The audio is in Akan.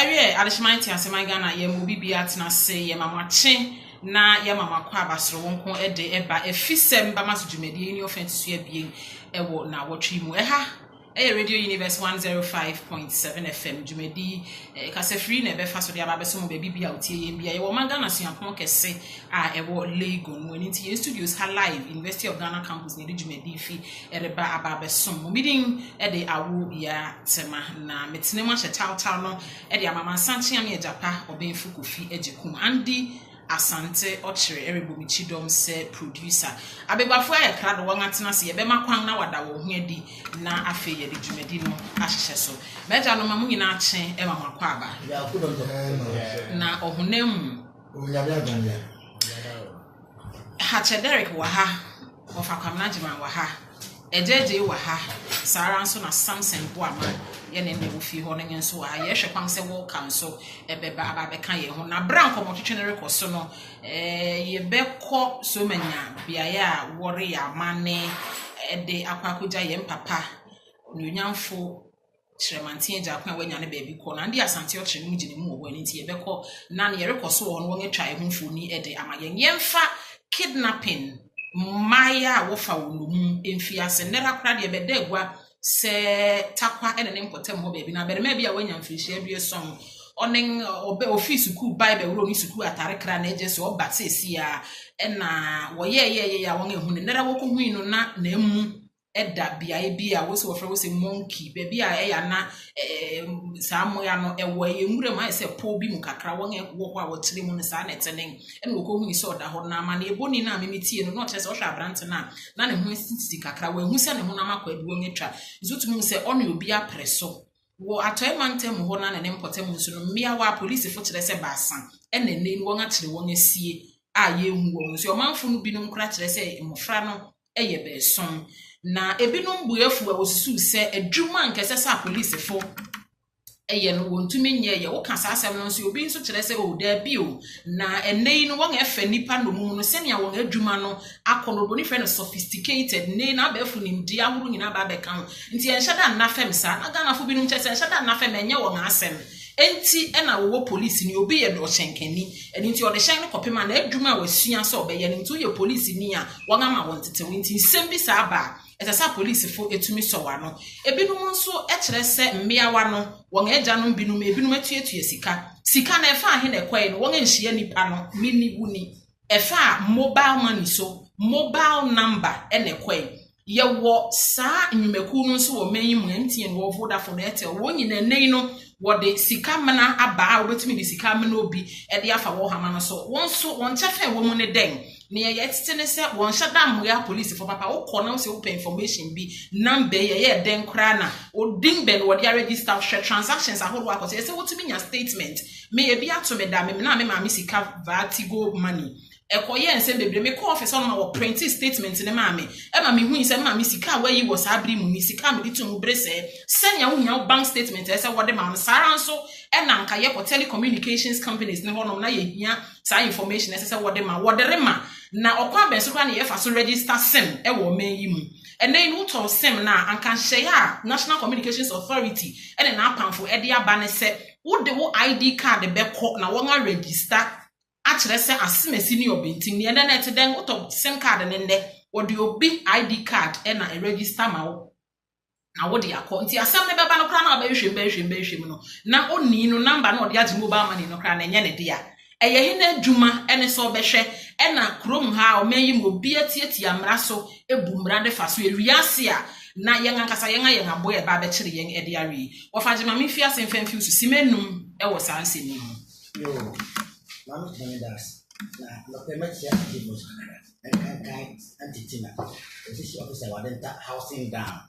Ɛwiɛ, Adehyeman Nteaseman Ghana, yɛma obi biara tena ase, yɛma mo akye na yɛma mo akɔ aba soronko de ɛba afisɛm bama so dwumadie yi ne ɔfã ti so abien wɔ naawɔtwe yi mu. Ɛha ɛyɛ Radio Universe 105.7 FM dwumadi eh, kasafiri na ɛbɛfa so de aba abɛso mo baabi bi a wotie yɛn bia. Yɛwɔ ɔman Ghana suapɔn kɛse a ɛwɔ Legon mu. Ɛno nti yɛn studios ha live University of Ghana campus na yɛde dwumadi fi ɛreba aba abɛsom mo. Me din de Awo Ya Tema na metena mu ahyɛ tawtaw no de ama Amansan Kyeame Agyapa Ɔbenfo Kofi Agyekum Andy Asante Ɔkyere ɛrebɔ me kyidɔm sɛ producer. Abaguafo ayɛ krado wɔn atena ase yɛbɛma kwan na wada wɔn ho adi na afei yɛde dwumadi no ahyehyɛ so. M'agyanom ma mo nyinaa kye ma mo akwaaba. Na ɔhonam mu. Hakyɛ Derrick wɔ ha, Wɔfa Kwamina Agyeman wɔ ha, Agya Agyei wɔ ha, saa ara nso na Samson Boamah yɛ ne nna wɔ fie hɔ no nso wɔ ha. Yɛrehwɛ kwan sɛ Walker nso bɛba aba abɛka yɛn ho. Na berɛ a nkɔmmɔtwetwe no rekɔ so no, yɛbɛkɔ Somanya beaeɛ a wɔreyɛ amanne de akɔ akɔgya yɛn papa onuonyamfo Kyerɛmanten agya kwan a wanya ne baabi kɔ no, ande Asante ɔkyerɛ no mu gyina mu wɔ hɔ, ɛno nti yɛbɛkɔ na nea ɛrekɔ so wɔ hɔ no wɔatwa ɛho mfoni de ama yɛn. Yɛmfa kidnapping mmaeɛ a wɔfa wɔn nnommum mfiase. Nnɛra koraa deɛ ɛbɛda agua sɛ Tarkwa ne ne mpɔtam hɔ baabi no, abarimaa bi a wanya mfirihyia aduoson, ɔne ɔbɛ ofii sukuu bae bɛworɔ ne sukuu atare kra na agya sɛ ɔba seesie a ɛna wɔyɛɛyɛɛyɛ a wɔn ahu no. Nnɛra wɔkɔhui no na n'amu da beaeɛ bi a wosɛ wɔfrɛ wɔ sɛ monkey, baabi a ɛyɛ ana ɛɛ saa mmoa no ɛwɔ ɛyɛ nwura mu ayɛ sɛ po bi mu kakra wɔn a ɛwɔ hɔ a wɔkyerɛ mu no saa na ɛte nen ɛna wɔkɔhui sɛ ɔda hɔ na amanneɛbɔni no a meme tie no na ɔkyerɛ sɛ ɔhwɛ aberante no a na ne ho asisisi kakra wɔahu sɛ ne honam akɔ abi wɔn atwa nso tumi hu sɛ ɔne obi apere so wɔ atɔe mantam hɔ na ne ne mpɔtam nso no mmeawa a polisifo kyerɛ sɛ baasa ɛna ɛnɛ no wɔn akyere wɔn asie a yɛnhu wɔn nso ɔmanfo no binom koraa kyerɛ sɛ mmɔfra no yɛ baason. Na ebinom bo afuw a wosusuw sɛ adwuma a anka ɛsɛ sɛ apolisifo yɛ no wɔntumi nyɛ yɛ. Woka saa asɛm no nso, obi nso kyerɛ sɛ, oh, daabi o. Na ɛnnɛ yi no, wɔn a ɛfa nnipa nnommum no, sɛnea wɔn adwuma no akɔ no, oburoni frɛ no sophisticated. Nnɛ yi no, abɛɛfo nimdeɛ ahorow nyinaa aba abɛka ho. Nti ɛnhyɛ da nna fam saa. Na Ghanafo binom kyerɛ sɛ ɛnhyɛ da nna fam, ɛnyɛ wɔn asɛm. Enti na wɔwɔ polisini, obi yɛ ɔhyɛnkani, ɛno nti ɔde hyɛn no kɔpem a n'adwuma a wasua sɛ ɔbɛyɛ no nti woyɛ polisini a wɔama wo ntetewee nti nsɛm bi saa ba a, ɛsɛ sɛ apolisifo tumi sɔ w'ano. Ebinom nso kyerɛ sɛ mmeawa no, wɔn agyanom binom, ebinom atuatua sika. Sika no ɛfaa he na ɛkɔe no, wɔanhyia nnipa no, me ni wo ni. Ɛfaa mobile money so, mobile number na ɛkɔe. Yɛwɔ saa nnwumakuw no nso wɔ ɔman yi mu, MTN wɔ, Vodafone, Airtel, wɔn nyinaa nnɛ yi no wɔde sika mena aba a wobɛtumi de sika amena obi de afa wɔn hama no so. Wɔn nso wɔn kyɛfa a ɛwɔ mu ne dɛn? Nea yɛtete ne sɛ wɔnhyɛ da mmoa apolisifo papa. Wokɔ na wosɛ wopɛ information bi, number yi ɛyɛ dɛn koraa na odin bɛn na wɔde aregister, hwɛ transactions ahorow akɔ so. Ɛsɛ sɛ wotumi nya statement. Me ebi ato me da, memenaa me maame sika via Tigo money. Ɛkɔyɛɛ nsɛm bebree. Mekɔɔ office hɔ no ma wɔprintee statement no maa me. Ɛma mihui sɛ me maame sika a wayi wɔ saa bere mu ni, sika a mede too mu bere sɛɛ. Sɛnea wuhia wo bank statement a ɛsɛ sɛ wɔde ma wo no, saa ara nso na anka yɛkɔ telecommunications companies no hɔnom na yehia saa information a ɛsɛ sɛ wɔde ma. Wɔde rema. Na ɔkwan bɛn so koraa na yɛfa so register sim wɔ ɔman yi mu? Ɛnnɛ yi no, wotɔn sim no a, anka nhyehyɛe a National Communications Authority ne n'apamfo de aba ne sɛ wode wo ID card bɛkɔ na wɔaregister akyerɛ sɛ asemasi ne ɔbɛntim. Nea ɛnɛ no ɛte dɛn? Wotɔ sim card no nnɛ, wɔde obi ID card na ɛregister ma wo na wode akɔ. Nti asɛm no bɛba no koraa na wabɛhwehwɛ mu bɛhwehwɛ mu bɛhwehwɛ mu no, na onii no number na ɔde agye mobile money no koraa na ɛnyɛ ne dea. Ɛyɛ hena adwuma ne sɛ ɔbɛhwɛ? Ɛna kurom ha ɔman yi mu obi atiatia mmara so bu mmara de fa so. Ewiase a na yɛn ankasa yɛn ayɛn aboa a ɛba abɛkyere yɛn de awe yi. Wɔfa gye ma memfi ase mfa mfi wo so simma nnum wɔ saa nsɛm yi ho. Yoo, maame tena me da ase. Na anɔpɛ mɛkyerɛ ade mu kakra. Nkankan Auntie Tina, Position Officer wɔ Adenta Housing Down.